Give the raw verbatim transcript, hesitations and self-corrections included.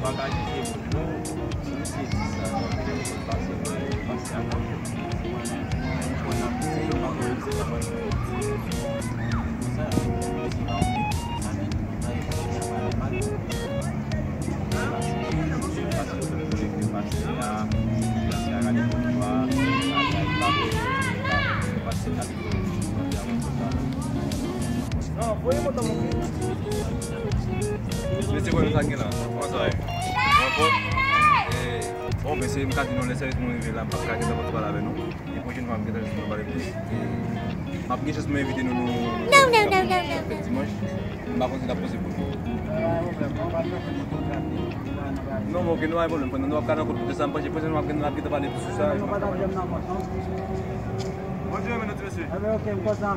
Bagay ki te bon, si misye di sa, pase, pase avan. Ou konn ap di, ou pa konn di, ou pa konn di. Sa, se pa yon sa, men, sa, se pa yon mal. Pase, pase, pase, a, pase, a, gade pou nou a, a, gade, pase, pase, a. Non, voye moto, mon frè. Mesye, wè nou sa gen la. Kòman sa ye? Anfòm? Eh, bon, mesye, m ka di nou, lè sèvis mwen rive la, m p ap ka gentan pale avè nou. E pwochèn fwa, m gentan jis nou pale plis. E m ap gen chans mwen envite nou, nou, nou, fèt dimanch. M pa konn si n ap poze pou nou. Non, bon, ok, nou pa gen pwoblèm. Pandan nou ap gade ankò tout sa, m panse pwochèn fwa, m ap gen, m ap gentan pale plis sou sa. Bonjou, men nou ti mesye. Ok, m kontan.